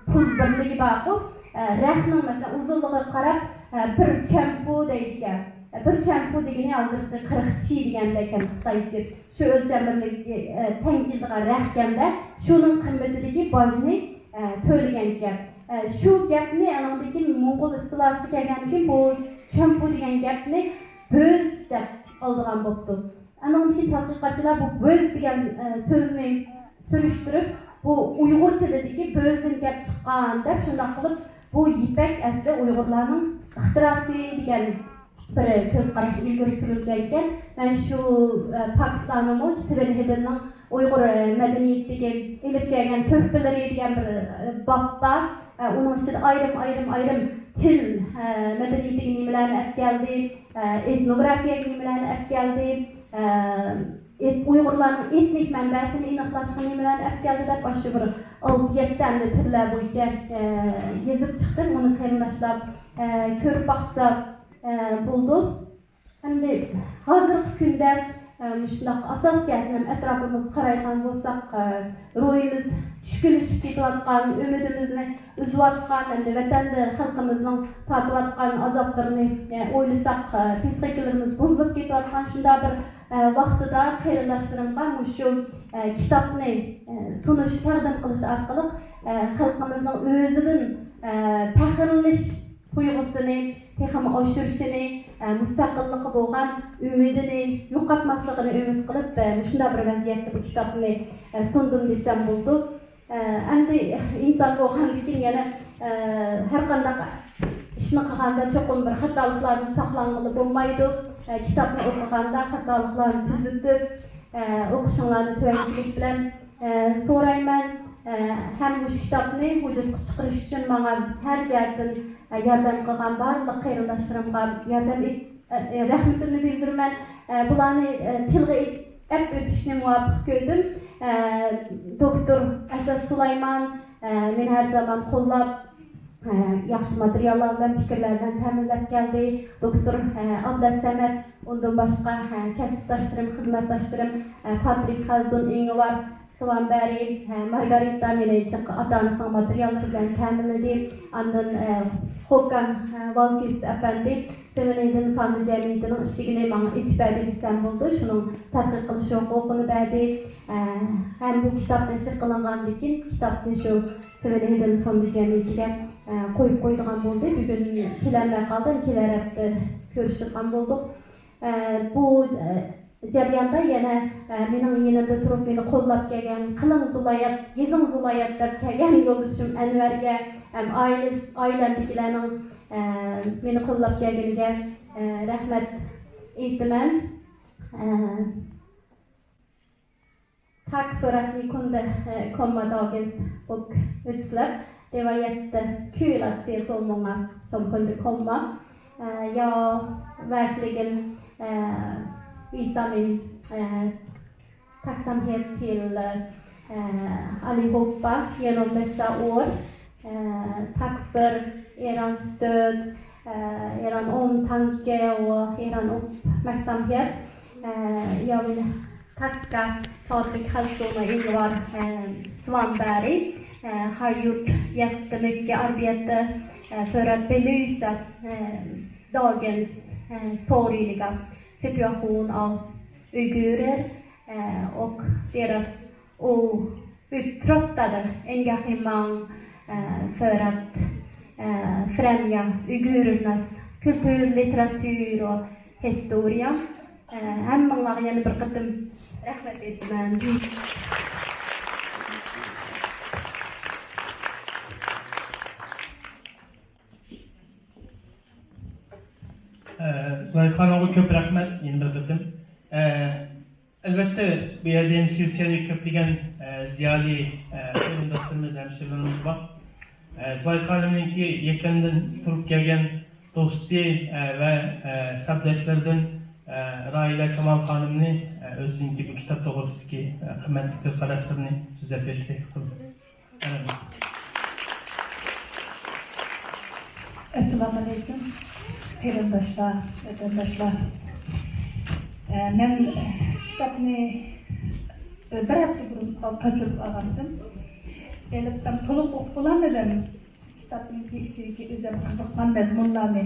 پۇل بىرلىكى بارغۇ، ئە، رەخنىڭ، مەسىلەن، ئۇزۇنلۇقىغا قاراپ، ئە، بىر چۈەنپۇ دەيدىكەن. ئە، بىر چۈەنپۇ دېگىنى ھازىرقى قىرىق چى دېگەندەككەن خىتايچە. شۇ ئۆلچەم بىرلىكى، ئە، تەڭ كېلىدىغان رەخكەندە، شۇنىڭ قىممىتىدىكى باجنى، ئە، تۆلىگەنىكەن. ئە، شۇ گەپنى ئانىڭدىن كېيىن موڭغۇل ئىستىلاسىغا كەلگەندىن كېيىن بۇ چۈەنپۇ دېگەن گەپنى بۆز دەپ ئالىدىغان بوپتۇ. ئانىڭدىكى تەتقىقاتچىلار بۇ بۆز دېگەن، ئە، سۆزنى سۈرۈشتۈرۈپ، بۇ ئۇيغۇر تىلىدىكى بۆزدىن كەپ چىققان دەپ، شۇنداق قىلىپ بۇ يىپەك ئەسلى ئۇيغۇرلارنىڭ ئىختىراسى دېگەن بىر كۆز قاراش ئىلگىرى سۈرۈلگەنىكەن. مەن شۇ، ئە، پاكىتلارنىمۇ سېۋىن ھېدىننىڭ ئۇيغۇر، ئە، مەدەنىيىتىدىكى ئېلىپ كەلگەن تۆھپىلىرى دېگەن بىر، ئە، باب بار. ئە، ئۇنىڭ ئىچىدە ئايرىم، ئايرىم، ئايرىم تىل، ئە، مەدەنىيىتىگە نېمىلەرنى ئەپ كەلدى، ئە، ئېتنوگرافىيەگە نېمىلەرنى ئەپ كەلدى، ئە، ئېت-، ئۇيغۇرلارنىڭ ئېتنىك مەنبەسىنى ئېنىقلاشقا نېمىلەرنى ئەپ كەلدى دەپ، ئاشۇ بىر ئالتە، يەتتە ئەمدى تۈرلەر بويىچە، ئە، يېزىپ چىقتىم. ئۇنى قېرىنداشلار، ئە، كۆرۈپ باقسا، ئە، بولىدۇ. ئەمدى ھازىرقى كۈندە، ئە، مۇشۇنداق ئاساسىي جەھەتتىن ئەتراپىمىزغا قارايدىغان بولساق، ئە، روھىمىز چۈشكۈنلىشىپ كېتىۋاتقان، ئۈمىدىمىزنى ئۈزۈۋاتقان، ئەمدى ۋەتەندە خەلقىمىزنىڭ تارتىۋاتقان ئازابلىرىنى، ئە، ئويلىساق، ئە، پىسخىكىلىرىمىز بۇزۇلۇپ كېتىۋاتقان شۇنداق بىر، ئە، ۋاقتىدا قېرىنداشلىرىمغا مۇشۇ، ئە، كىتابنى، ئە، سۇنۇش، تەقدىم قىلىش ئارقىلىق، ئە، خەلقىمىزنىڭ ئۆزىدىن، ئە، پەخىرلىنىش تۇيغۇسىنى تېخىمۇ ئاشۇرۇشىنى، ئە، مۇستەقىللىققا بولغان ئۈمىدىنى يوقاتماسلىقىنى ئۈمىد قىلىپ، ئە، مۇشۇنداق بىر ۋەزىيەتتە بۇ كىتابنى، ئە، سۇندۇم دېسەم بولىدۇ. ئە، ئەمدى ئىنسان بولغاندىن كېيىن يەنە، ئە، ھەر قانداق ئىشنى قىلغاندا چوقۇم بىر خاتالىقلاردىن ساقلانغىلى بولمايدۇ. ئە، كىتابنى ئوقۇغاندا خاتالىقلارنى تۈزىتىپ، ئە، ئوقۇشۇڭلارنى تۆۋەنچىلىك بىلەن، ئە، سورايمەن. ئە، ھەم مۇشۇ كىتابنى ۋۇجۇدقا چىقىرىش ئۈچۈن ماڭا ھەر جەھەتتىن، ئە، ياردەم قىلغان بارلىق قېرىنداشلىرىمغا ياردەم ئېت-، ئە، ئە، رەھمىتىمنى بىلدۈرىمەن. ئە، بۇلارنى، ئە، تىلغا ئېلىپ ئۆتۈشنى مۇۋاپىق كۆردۈم. ئە، دوكتور ئەسەت سۇلايمان، ئە، مېنى ھەر زامان قوللاپ، ئە، ياخشى ماتېرىياللار بىلەن، پىكىرلەر بىلەن تەمىنلەپ كەلدى. دوكتور، ئە، ئابلەت سەمەت، ئۇندىن باشقا، ئە، كەسىپداشلىرىم، خىزمەتداشلىرىم، ئە، پاترىك خازون، ئىنگۋار سۋانبەرگ، ئە، مارگارىتا مېنى جىق ئاتا-ئانىسىنىڭ ماتېرىياللىرى بىلەن تەمىنلىدى. ئاندىن، ئە، خوكام، ئە، ۋالكىس ئەپەندى سېۋېن ھىدىن فاند جەمئىيىتىنىڭ ئىشىكىنى ماڭا ئېچىپ بەردى دېسەم بولىدۇ. شۇنىڭ تەتقىق قىلىش ھوقۇقىنى بەردى. ئە، ھەم بۇ كىتاب نەشر قىلىنغاندىن كېيىن، كىتابنى شۇ سېۋېن ھىدىن فاند جەمئىيىتىگە، ئە، قويۇپ قويىدىغان بولدى. بۈگۈن كېلەلمەي قالدىم، كېلەر ھەپتە كۆرۈشىدىغان بولدۇق. ئە، بۇ، ئە، جەرياندا يەنە، ئە، مېنىڭ يېنىمدا تۇرۇپ، مېنى قوللاپ كەلگەن، «قىلىڭ زۇلايات، يېزىڭ زۇلايات» دەپ كەلگەن يولدىشىم ئەنۋەرگە ھەم ئائىلىسى، ئائىلەمدىكىلەرنىڭ، ئە، مېنى قوللاپ كەلگىنىگە، ئە، رەھمەت ئېيتىمەن. ئە، Tack för att ni kunde, eh, komma dagens bokutsläpp. Det var jättekul att se så många som kunde komma. Eh, jag verkligen, eh, visar min, eh, tacksamhet till, eh, allihopa genom dessa år. Eh, tack för eran stöd, eh, eran omtanke och eran uppmärksamhet. Eh, jag vill tacka Patrik Hallsson och Ingvar, eh, Svanberg, eh, har gjort jättemycket arbete, eh, för att belysa, eh, dagens, eh, sorgliga situation av uigurer, eh, och deras outtröttade engagemang, eh, för att, eh, främja uigurernas kultur, litteratur och historia. ئە، ھەممىڭلارغا يەنە بىر قېتىم رەھمەت ئېيتىمەن. ئە، زۇلايخانىمغا كۆپ رەھمەت يەنە بىر قېتىم. ئە، ئەلۋەتتە، بۇ يەردە يەنە شىۋېتسىيەدىكى كۆپلىگەن، ئە، زىيالىي، ئە، قېرىنداشلىرىمىز، ھەمشىرىلىرىمىز بار. ئە، زۇلايخانىمنىڭكى يېقىندىن تۇرۇپ كەلگەن دوستى، ئە، ۋە، ئە، سەپداشلىرىدىن، ئە، راھىلە شامال خانىمنى، ئە، ئۆزىنىڭكى بۇ كىتاب توغرىسىدىكى، ئە، قىممەتلىك كۆز قاراشلىرىنى سۆزلەپ بېرىشكە تەكلىپ قىلىمەن. ئەسسالامۇئەلەيكۇم، قېرىنداشلار، ۋەتەنداشلار. ئە، مەن كىتابنى بىر ھەپتە بۇرۇن قاچۇرۇپ ئالغانىدىم. ئېلىپ تولۇق ئوقۇپ بولالمىدىم. كىتابنىڭكى ئىچىدىكى ئۆزۈم قىزىققان مەزمۇنلارنى،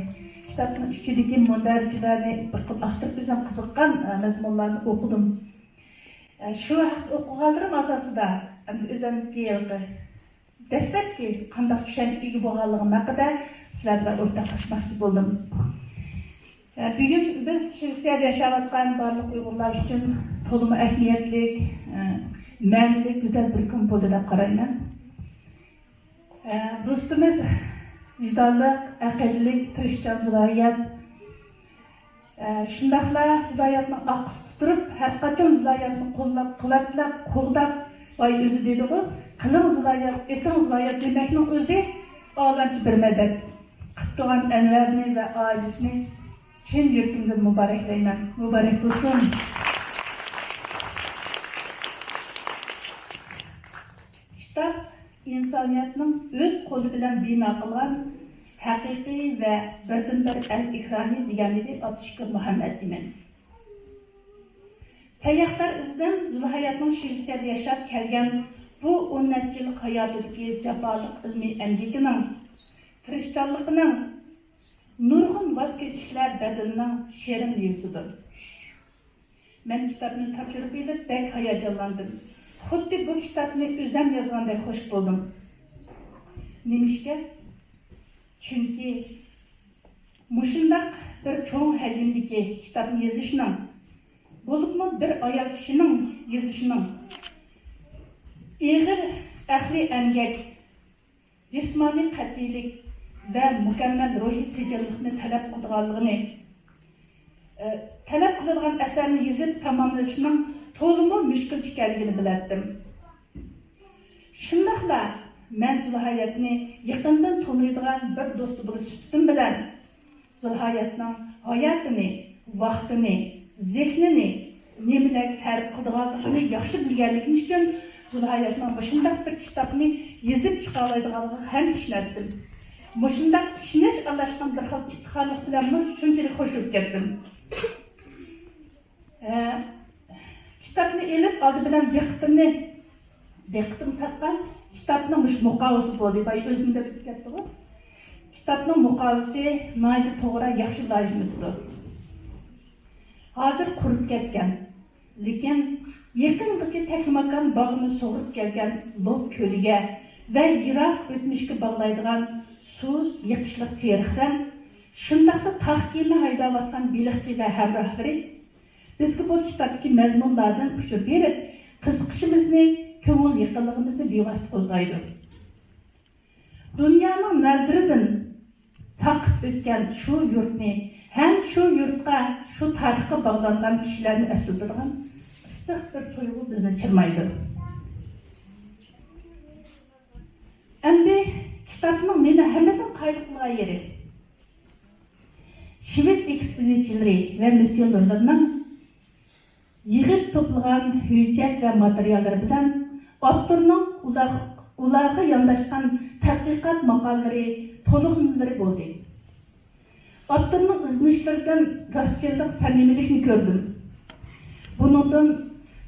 كىتابنىڭ ئىچىدىكى مۇندەرىجىلەرنى بىر قىل ئاختۇرۇپ، ئۆزۈم قىزىققان، ئە، مەزمۇنلارنى ئوقۇدۇم. ئە، شۇ ھەقتە ئوقۇغانلىرىم ئاساسىدا، ئەمدى ئۆزۈمدىكى ھېلىقى دەسلەپكى قانداق چۈشەنچىگە ئىگە بولغانلىقىم ھەققىدە سىلەر بىلەن ئورتاقلاشماقچى بولدۇم. ئە، بۈگۈن بىز شىۋېتسىيەدە ياشاۋاتقان بارلىق ئۇيغۇرلار ئۈچۈن تولىمۇ ئەھمىيەتلىك، ئە، مەنىلىك، گۈزەل بىر كۈن بولدى دەپ قارايمەن. ئە، دوستىمىز ۋىجدانلىق، ئەقىدىلىك، تىرىشچان زۇلايات. ئە، شۇنداقلا زۇلاياتنىڭ ئارقىسىدا تۇرۇپ، ھەر قاچان زۇلاياتنى قوللاپ، قۇۋۋەتلەپ، قوغداپ، ۋاي ئۆزى دېدىغۇ، «قىلىڭ زۇلايات، ئېتىڭ زۇلايات» دېمەكنىڭ ئۆزى ئالەمچە بىر مەدەت. قۇتلۇغان ئەنۋەرنى ۋە ئائىلىسىنى چىن يۈرىكىمدىن مۇبارەكلەيمەن. مۇبارەك بولسۇن! كىتاب ئىنسانىيەتنىڭ ئۆز قولى بىلەن بىنا قىلغان ھەقىقىي ۋە بىردىنبىر ئەل ئېكرانى، دېگەنىدى ئابدۇشۈكۈر مۇھەممەتئىمىن. سەيياھلار ئىزىدىن زۇلھاياتنىڭ شىۋېتسىيەدە ياشاپ كەلگەن بۇ ئون نەچچە يىللىق ھاياتىدىكى جاپالىق ئىلمىي ئەمگىكىنىڭ، تىرىشچانلىقىنىڭ، نۇرغۇن ۋاز كېچىشلەر بەدىلىنىڭ شېرىن مېۋىسىدۇر. مەن كىتابنى تاپشۇرۇپ ئېلىپ بەك ھاياجانلاندىم. خۇددى بۇ كىتابنى ئۆزەم يازغاندەك خوش بولدۇم. نېمىشقا؟ چۈنكى مۇشۇنداق بىر چوڭ ھەجىمدىكى كىتابنى يېزىشنىڭ، بولۇپمۇ بىر ئايال كىشىنىڭ يېزىشىنىڭ ئېغىر ئەقلىي ئەمگەك، جىسمانىي قەتئىيلىك ۋە مۇكەممەل روھىي سىجىللىقنى تەلەپ قىلىدىغانلىقىنى، ئە، تەلەپ قىلىدىغان ئەسەرنى يېزىپ تاماملىشنىڭ تولىمۇ مۈشكۈل ئىكەنلىكىنى بىلەتتىم. شۇنداقلا مەن زۇلھاياتنى يېقىندىن تونۇيدىغان بىر دوستى بولۇش سۈپىتىم بىلەن، زۇلھاياتنىڭ ھاياتىنى، ۋاقتىنى، زېھنىنى نېمىلەرگە سەرپ قىلىدىغانلىقىنى ياخشى بىلگەنلىكىم ئۈچۈن، زۇلھاياتنىڭ مۇشۇنداق بىر كىتابنى يېزىپ چىقالايدىغانلىقىغا ھەم ئىشىنەتتىم. مۇشۇنداق ئىشىنىش ئارىلاشقان بىر خىل ئىپتىخارلىق بىلەنمۇ شۇنچىلىك خوش بولۇپ كەتتىم. ئە، كىتابنى ئېلىپ ئالدى بىلەن دىققىتىمنى، دىققىتىم تارتقان كىتابنىڭ مۇشۇ مۇقاۋىسى بولدى. بايا ئۆزۈم دەپ كەتتىغۇ. كىتابنىڭ مۇقاۋىسى ناھايىتى توغرا، ياخشى لايىھىلىنىپتۇ. ھازىر قۇرۇپ كەتكەن، لېكىن يېقىنغىچە تەكلىماكان باغرىنى سۇغۇرۇپ كەلگەن لوپ كۆلىگە ۋە يىراق ئۆتمۈشكە باغلايدىغان سۇس، يېقىشلىق سېرىق رەڭ، شۇنداقلا تاخ كېمە ھەيدەۋاتقان بېلىقچى ۋە ھەمراھلىرى بىزگە بۇ كىتابتىكى مەزمۇنلاردىن ئۇچۇر بېرىپ، قىزىقىشىمىزنى، كۆڭۈل يېقىنلىقىمىزنى بىۋاسىتە قوزغايدۇ. دۇنيانىڭ نەزىرىدىن ساقىت ئۆتكەن شۇ يۇرتنى ھەم شۇ يۇرتقا، شۇ تارىخقا باغلانغان كىشىلەرنى ئەسلىتىدىغان ئىسسىق بىر تۇيغۇ بىزنى چىرمايدۇ. ئەمدى كىتابنىڭ مېنى ھەممىدىن قايىل قىلغان يېرى، شىۋېد ئېكسپېدىتچىلىرى ۋە مىسسىيونېرلىرىنىڭ يىغىپ توپلىغان ھۆججەت ۋە ماتېرىياللىرى بىلەن ئاپتورنىڭ ئۇلار، ئۇلارغا يانداشقان تەتقىقات ماقالىلىرى، تولۇقلىمىلىرى بولدى. ئاپتورنىڭ ئىزدىنىشلىرىدىن راستچىللىق، سەمىمىيلىكنى كۆردۈم. بۇنىڭدىن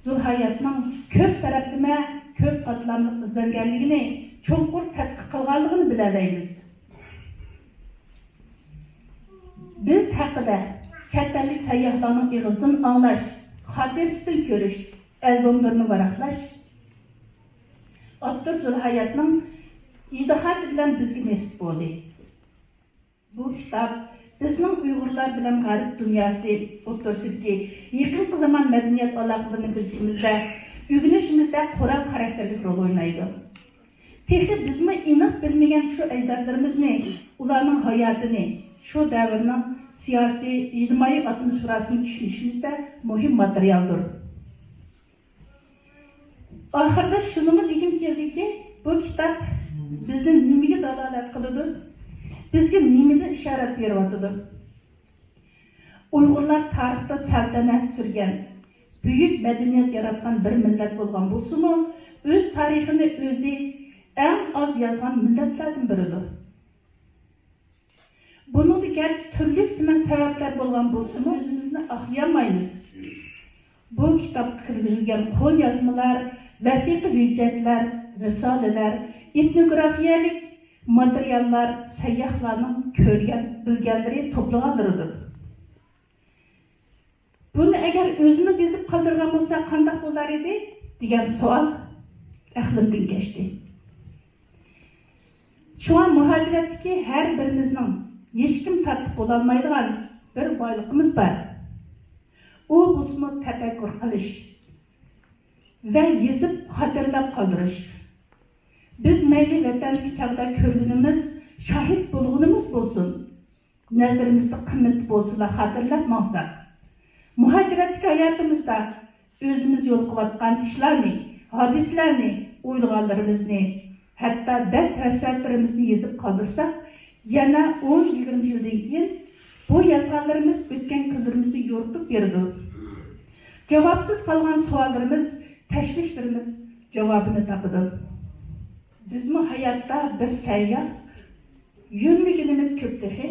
زۇلھاياتنىڭ كۆپ تەرەپلىمە، كۆپ قاتلاملىق ئىزدەنگەنلىكىنى، چوڭقۇر تەتقىق قىلغانلىقىنى بىلەلەيمىز. بىز ھەققىدە چەت ئەللىك سەيياھلارنىڭ ئېغىزىدىن ئاڭلاش، خاتىرىسىدىن كۆرۈش، ئالبوملىرىنى ۋاراقلاش ئاپتور زۇلھاياتنىڭ ئىجتىھاتى بىلەن بىزگە نېسىپ بولدى. بۇ كىتاب بىزنىڭ ئۇيغۇرلار بىلەن غەرب دۇنياسى ئوتتۇرىسىدىكى يېقىنقى زامان مەدەنىيەت ئالاقىلىرىنى بىلىشىمىزدە، ئۆگىنىشىمىزدە قورال خاراكتېرلىك رول ئوينايدۇ. تېخى بىزمۇ ئېنىق بىلمىگەن شۇ ئەجدادلىرىمىزنى، ئۇلارنىڭ ھاياتىنى، شۇ دەۋرنىڭ سىياسىي، ئىجتىمائىي ئاتموسفېراسىنى چۈشىنىشىمىزدە مۇھىم ماتېرىيالدۇر. ئاخىرىدا شۇنىمۇ دېگۈم كېلىدۇكى، بۇ كىتاب بىزنى نېمىگە دالالەت قىلىدۇ؟ بىزگە نېمىدىن ئىشارەت بېرىۋاتىدۇ؟ ئۇيغۇرلار تارىختا سەلتەنەت سۈرگەن، بۈيۈك مەدەنىيەت ياراتقان بىر مىللەت بولغان بولسىمۇ، ئۆز تارىخىنى ئۆزى ئەڭ ئاز يازغان مىللەتلەردىن بىرىدۇر. بۇنىڭدا گەرچە تۈرلۈك-تۈمەن سەۋەبلەر بولغان بولسىمۇ، ئۆزىمىزنى ئاقلىيالمايمىز. بۇ كىتابقا كىرگۈزۈلگەن قوليازمىلار، ۋەسىقە ھۆججەتلەر، رىسالىلەر، ئېتنوگرافىيەلىك ماتېرىياللار سەيياھلارنىڭ كۆرگەن، بىلگەنلىرى، توپلىغانلىرىدۇر. بۇنى ئەگەر ئۆزىمىز يېزىپ قالدۇرغان بولساق قانداق بولار ئىدى؟ دېگەن سوئال ئەقلىمدىن كەچتى. شۇڭا مۇھاجىرەتتىكى ھەر بىرىمىزنىڭ ھېچكىم تارتىپ بولالمايدىغان بىر بايلىقىمىز بار. ئۇ بولسىمۇ تەپەككۇر قىلىش ۋە يېزىپ خاتىرىلەپ قالدۇرۇش. بىز مەيلى ۋەتەندىكى چاغدا كۆرگىنىمىز، شاھىت بولغىنىمىز بولسۇن، نەزىرىمىزدە قىممىتى بولسىلا خاتىرىلەپ ماڭساق، مۇھاجىرەتتىكى ھاياتىمىزدا ئۆزىمىز يولۇقۇۋاتقان ئىشلارنى، ھادىسىلەرنى، ئويلىغانلىرىمىزنى، ھەتتا دەرد-ھەسرەتلىرىمىزنى يېزىپ قالدۇرساق، يەنە ئون، يىگىرمە يىلدىن كېيىن بۇ يازغانلىرىمىز ئۆتكەن كۈنلىرىمىزنى يورۇتۇپ بېرىدۇ. جاۋابسىز قالغان سوئاللىرىمىز، تەشۋىشلىرىمىز جاۋابىنى تاپىدۇ. بىزمۇ ھاياتتا بىر سەيياھ، يۈرمىگىنىمىز كۆپ تېخى.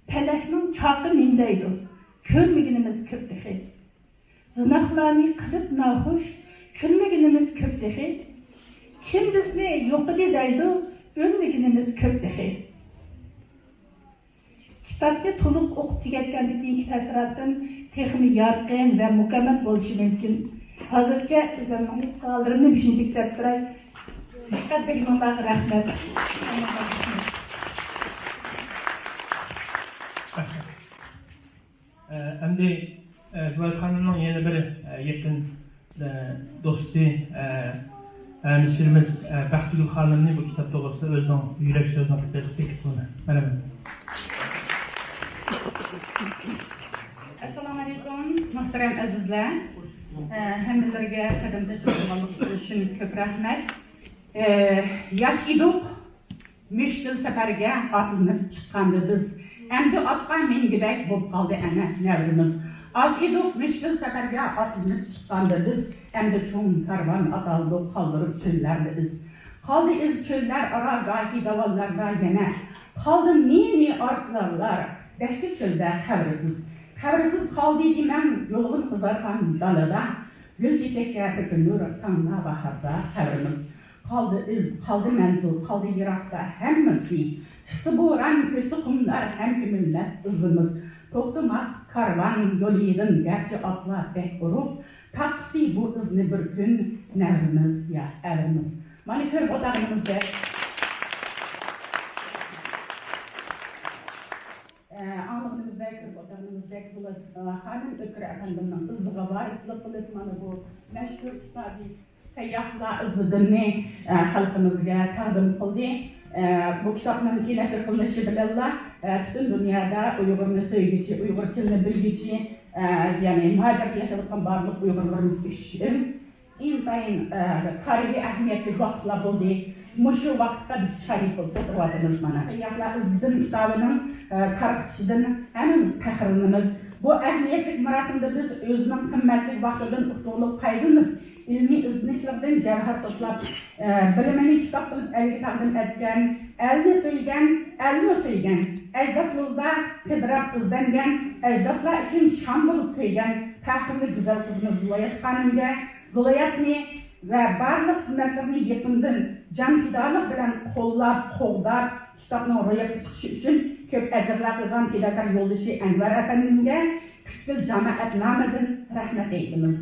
پەلەكنىڭ چاقى نېمە دەيدۇ؟ كۆرمىگىنىمىز كۆپ تېخى. زىناقلارنى قىلىپ ناخۇش، كۈلمىگىنىمىز كۆپ تېخى. كىم بىزنى يوقىدى دەيدۇ؟ ئۆلمىگىنىمىز كۆپ تېخى. كىتابنى تولۇق ئوقۇپ تۈگەتكەندىن كېيىنكى تەسىراتىم تېخىمۇ يارقىن ۋە مۇكەممەل بولۇشى مۇمكىن. ھازىرچە ئۆزۈمنىڭ ھېس قىلغانلىرىمنى مۇشۇنچە كىتاب بېرەي. دىققەت بەرگىنىڭلارغا رەھمەت. ئەمدى، ئە، زۇبەيدە خانىمنىڭ يەنە بىر، ئە، يېقىن، ئە، دوستى، ئە، ھەمشىرىمىز، ئە، بەختىگۈل خانىمنى بۇ كىتاب توغرىسىدا ئۆزىنىڭ يۈرەك سۆزىنى قىلىپ بېرىشىنى تەكلىپ قىلىمەن. مەرھەمەت. ئەسسالامۇئەلەيكۇم، مۇھتەرەم ئەزىزلەر. ئە، ھەممىلىرىگە قەدەم تەشرىپ قىلغانلىقى ئۈچۈن كۆپ رەھمەت. ئە، ياش ئىدۇق، مۈشكۈل سەپەرگە ئاتلىنىپ چىققاندا بىز، ئەمدى ئاتقا مىنگۈدەك بولۇپ قالدى ئەنە نەۋرىمىز. ئاز ئىدۇق مۈشكۈل سەپەرگە ئاتلىنىپ چىققاندا بىز، ئەمدى چوڭ كارۋان ئاتالدۇق قالدۇرۇپ چۆللەردە ئىز. قالدى ئىز چۆللەر ئارا گاھى داۋانلاردا يەنە، قالدى نى-نى ئارسلانلار دەشتى چۆلدە قەبرىسىز. قەبرىسىز قالدى دېمەڭ يۇلغۇن قىزارغان دالىدا، گۈل چېچەككە تۆكۈلۈر تاڭدا باھاردا قەبرىمىز. قالدى ئىز، قالدى مەنزىل، قالدى يىراقتا ھەممىسى. چىقسا بوران، كۆچسە قۇملار ھەم كۆمۈلمەس ئىزىمىز. توختىماس كارۋان يولىدىن گەرچە ئاتلار بەك ئۇرۇپ، تاپقۇسى بۇ ئىزنى بىر كۈن نەۋرىمىز يا ئەۋرىمىز. مانا كۆرۈپ ئولتۇرغىنىمىزدەك، ئە، ئاڭلىغىنىمىزدەك، كۆرۈپ ئولتۇرغىنىمىزدەك، زۇبەيدە خانىم ئۆتكۈر ئەپەندىمنىڭ ئىزىغا ۋارىسلىق قىلىپ، مانا بۇ مەشھۇر كىتابى سەيياھلار ئىزىدىننى، ئە، خەلقىمىزگە تەقدىم قىلدى. ئە، بۇ كىتابنىڭكى نەشر قىلىنىشى بىلەنلا، ئە، پۈتۈن دۇنيادا ئۇيغۇرنى سۆيگۈچى، ئۇيغۇر تىلىنى بىلگۈچى، ئە، يەنى مۇھاجىرەتتە ياشاۋاتقان بارلىق ئۇيغۇرلىرىمىز ئۈچۈن ئىنتايىن، ئە، تارىخىي ئەھمىيەتلىك ۋاقىتلار بولدى. مۇشۇ ۋاقىتقا بىز شاھىت بولۇپ ئولتۇرۇۋاتىمىز مانا. سەيياھلار ئىزىدىن كىتابىنىڭ، ئە، تارقىتىشىدىن ھەممىمىز پەخىرلىنىمىز. بۇ ئەھمىيەتلىك مۇراسىمدا بىز ئۆزىنىڭ قىممەتلىك ۋاقتىدىن ئۇتۇقلۇق پايدىلىنىپ، ئىلمىي ئىزدىنىشلىرىدىن جەۋھەر توپلاپ، ئە، بىلىمىنى كىتاب قىلىپ ئەلگە تەقدىم ئەتكەن، ئەلنى سۆيگەن، ئەلمۇ سۆيگەن، ئەجداد يولىدا پىدىراپ ئىزدەنگەن، ئەجدادلار ئۈچۈن شام بولۇپ كۆيگەن پەخىرلىك گۈزەل قىزىمىز زۇلايات خانىمگە، زۇلاياتنى ۋە بارلىق خىزمەتلىرىنى يېقىندىن جان پىدالىق بىلەن قوللاپ، قوغداپ، كىتابنىڭ روياپقا چىقىشى ئۈچۈن كۆپ ئەجىرلەر قىلغان پىداكار يولدىشى ئەنۋەر ئەپەندىمگە پۈتكۈل جامائەت نامىدىن رەھمەت ئېيتىمىز.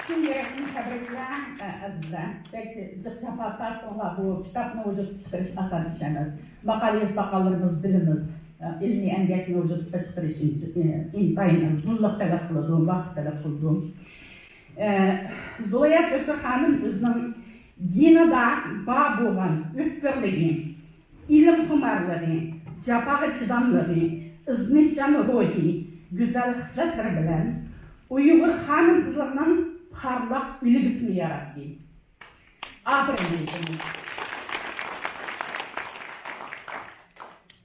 چىن يۈرەكتىن تەبرىكلەر، ئە، ئەزىزلەر. بەك جىق جاپا تارتتىڭلار، بۇ كىتابنى ۋۇجۇدقا چىقىرىش ئاسان ئىش ئەمەس. ماقالە يېزىپ باققانلىرىمىز بىلىمىز. ئە، ئىلمىي ئەمگەكنى ۋۇجۇدقا چىقىرىش ئىنچ-، ئە، ئىنتايىن زىللىق تەلەپ قىلىدۇ، ۋاقىت تەلەپ قىلىدۇ. ئە، زۇلايات ئۆتكۈر خانىم ئۆزىنىڭ گېنىدا بار بولغان ئۆتكۈرلۈكى، ئىلىمخۇمارلىقى، جاپاغا چىداملىقى، ئىزدىنىشچان روھى، گۈزەل خىسلەتلىرى بىلەن ئۇيغۇر خانىم-قىزلىرىنىڭ پارلاق ئۈلگىسىنى ياراتتى. ئاپىرىن دېيىشىم.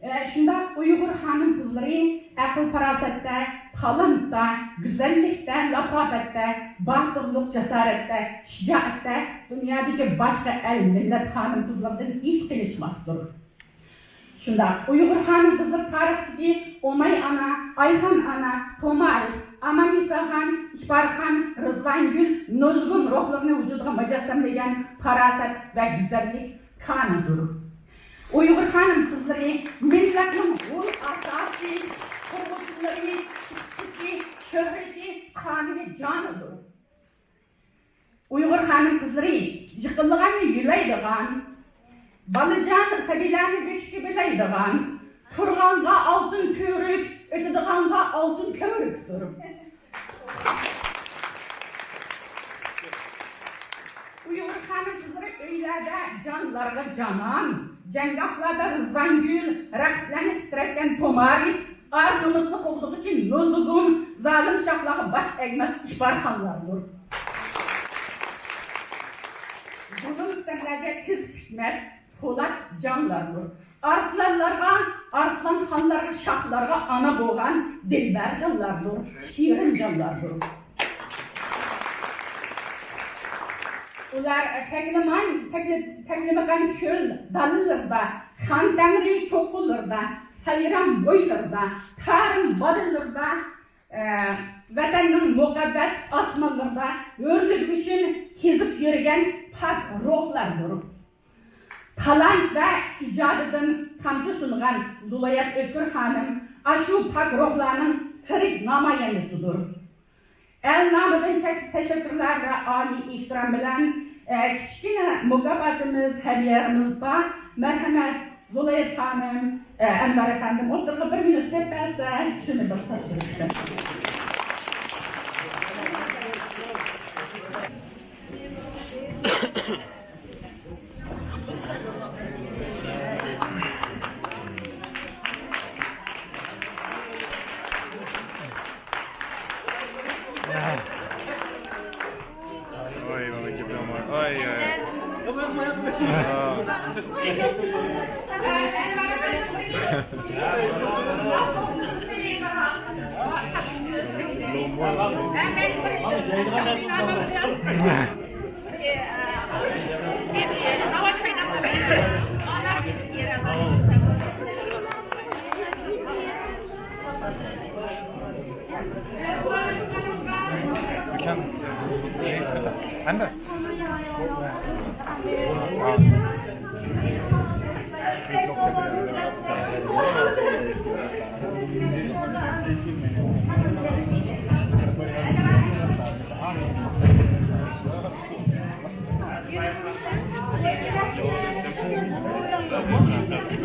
ئە، شۇنداق ئۇيغۇر خانىم-قىزلىرى ئەقىل-پاراسەتتە، تالانتتا، گۈزەللىكتە، لاپاپەتتە، باتۇرلۇق-جاسارەتتە، شىجائەتتە دۇنيادىكى باشقا ئەل، مىللەت خانىم-قىزلىرىدىن ھېچ قېلىشماستۇر. شۇنداق، ئۇيغۇر خانىم-قىزلىرى تارىختىكى ئوماي ئانا، ئايخان ئانا، تومارىس، ئاماننىساخان، ئىپارخان، رىزۋانگۈل، نۇزۇگۇم روھلىرىنى ۋۇجۇدىغا مۇجەسسەملىگەن پاراسەت ۋە گۈزەللىك كانىدۇر. ئۇيغۇر خانىم-قىزلىرى مىللەتنىڭ روھ ئاساسى، قۇرغۇچىلىرى، ئىپپىتى، شۆھرىتى، قانى، جانىدۇر. ئۇيغۇر خانىم-قىزلىرى يىقىلغاننى يۆلەيدىغان، بالىجان سەبىيلەرنى بۆشۈككە بۆلەيدىغان، تۇرغانغا ئالتۇن تۈۋرۈك، ئۆتىدىغانغا ئالتۇن كۆۋرۈكتۇر. ئۇيغۇر خانىم-قىزلىرى ئۆيلەردە جانلارغا جانان، جەڭگاھلاردا رىزۋانگۈل، رەقىبلەرنى تىترەتكەن تومارىس، ئار-نومۇسنى قوغدىغۇچى نۇزۇگۇم، زالىم شاھلارغا باش ئەگمەس ئىپارخانلاردۇر. زۇلۇم-سىتەملەرگە تىز پۈكمەس پولات جانلاردۇر. ئارسلانلارغا، ئارسلانخانلارغا، شاھلارغا ئانا بولغان دىلبەر جانلاردۇر، شېرىن جانلاردۇر. ئۇلار تەكلىماي-، تەكلى-، تەكلىماكان چۆل دالىلىرىدا، خان تەڭرى چوققىلىرىدا، سايرام بويلىرىدا، تارىم بالىلىرىدا، ئە، ۋەتەننىڭ مۇقەددەس ئاسمانلىرىدا ھۆرلۈك ئۈچۈن كېزىپ يۈرگەن پاك روھلاردۇر. تالانت ۋە ئىجادىدىن تامچە سۇنغان زۇلايات ئۆتكۈر خانىم ئاشۇ پاك روھلارنىڭ تىرىك نامايەندىسىدۇر. ئەل نامىدىن چەكسىز تەشەككۈرلەر ۋە ئالىي ئېھتىرام بىلەن، ئە، كىچىككىنە مۇكاپاتىمىز، ھەدىيەمىز بار. مەرھەمەت، زۇلايات خانىم، ئە، ئەنۋەر ئەپەندىم، ئوتتۇرىغا بىر مىنۇت كەپ بەرسە، شۇنى بىر تاپشۇرۇپ. Ой, ой, ой.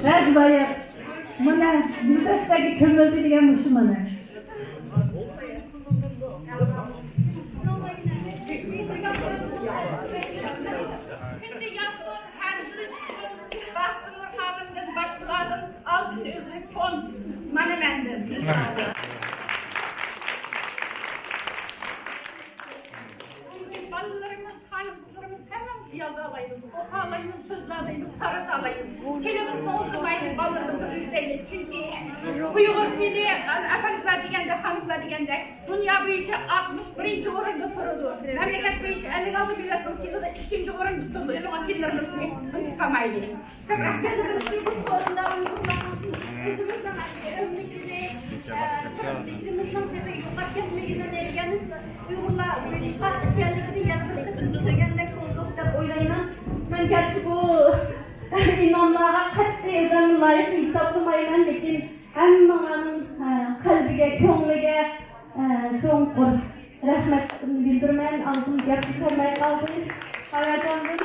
بەزى بايا مانا گۈلدەستەگە كۆمۈلدى دېگەن مۇشۇ مانا. كۈندە يازسۇن، ھەر يىلى چىقسۇن، بەختىنۇر خانىمدىن باشقىلاردىن ئالدىن ئۆزى كون، مانا مەندىن. چۈنكى بالىلىرىمىز، خانىم-قىزلىرىمىز ھەممىمىز يازالايمىز، ئوقۇيالايمىز، سۆزلىيەلەيمىز، تارىتالايمىز. تىلىمىزنى ئۇنتۇمايلى، بالىلىرىمىزنى ئۆگىتەيلى. چۈنكى ئۇيغۇر تىلى، ئەپەندىلەر دېگەندەك، خانىملار دېگەندەك، دۇنيا بويىچە ئاتمىش بىرىنچى ئورۇندا تۇرىدۇ. مەملىكەت بويىچە ئەللىك ئالتە مىللەت ۋەكىلىدە ئىككىنچى ئورۇندا تۇرىدۇ. شۇڭا تىللىرىمىزنى ئۇنتۇمايلى. كۆپرەك يەنە بىر سۆيگۈ سورۇندا ئۇيغۇرلارنىڭ ئۆزىمىزنىڭ ئەمدىكىنى، ئە، تىلىمىزنىڭ تېخى يوقاپ كەتمىگىنىنى، يەنە ئۇيغۇرلار ئىشغال ئەتكەنلىكىنى يەنە بىر قېتىم بىلدۈرگەندەك بولدۇق دەپ ئويلايمەن. مەن گەرچە بۇ ئىنئاملارغا قەتئىي ئۆزۈمنى لايىق ھېسابلىمايمەن، لېكىن ھەممىڭلارنىڭ، ئە، قەلبىگە، كۆڭلىگە، ئە، چوڭقۇر رەھمەتلىرىمنى بىلدۈرىمەن. ئاغزىم گەپ پۈتەلمەي قالدى ھاياجاندىن.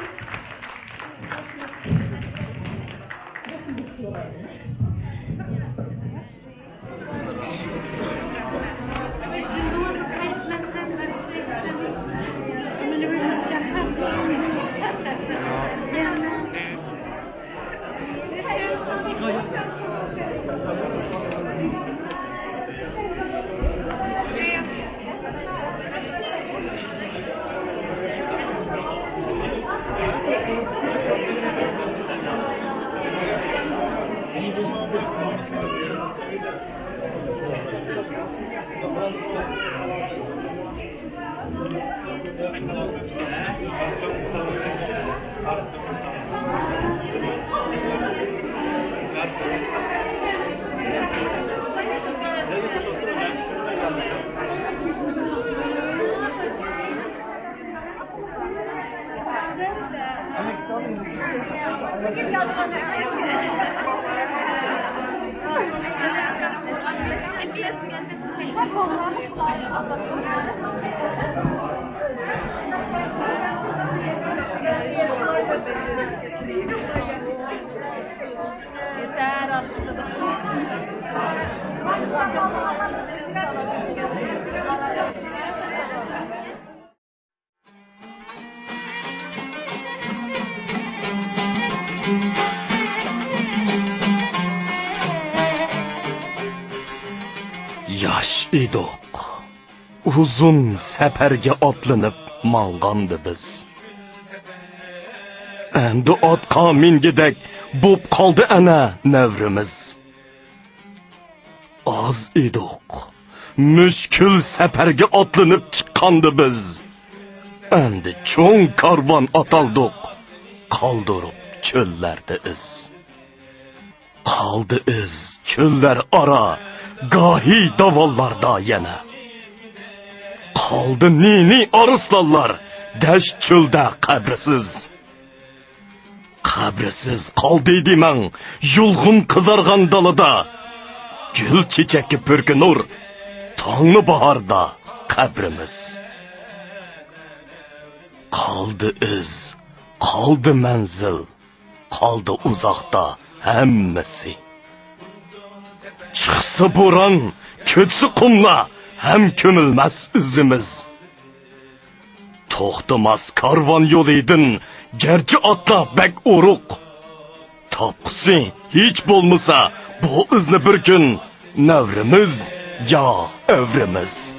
ياش ئىدۇق، ئۇزۇن سەپەرگە ئاتلىنىپ ماڭغاندا بىز. ئەمدى ئاتقا مىنگۈدەك بوپ قالدى ئەنە نەۋرىمىز. ئاز ئىدۇق، مۈشكۈل سەپەرگە ئاتلىنىپ چىققاندا بىز. ئەمدى چوڭ كارۋان ئاتالدۇق، قالدۇرۇپ چۆللەردە ئىز. قالدى ئىز چۆللەر ئارا، گاھى داۋانلاردا يەنە. قالدى نى-نى ئارسلانلار دەشت-چۆلدە قەبرىسىز. قەبرىسىز قالدى دېمەڭ، يۇلغۇن قىزارغان دالىدا. گۈل چېچەككە پۈركىنۇر تاڭنى باھاردا قەبرىمىز. قالدى ئىز، قالدى مەنزىل، قالدى ئۇزاقتا ھەممىسى. چىقسا بوران، كۆچسە قۇملار، ھەم كۆمۈلمەس ئىزىمىز. توختىماس كارۋان يولىدىن، گەرچە ئاتلار بەك ئورۇق. تاپقۇسى ھېچ بولمىسا، بۇ ئىزنى بىر كۈن نەۋرىمىز يا ئەۋرىمىز.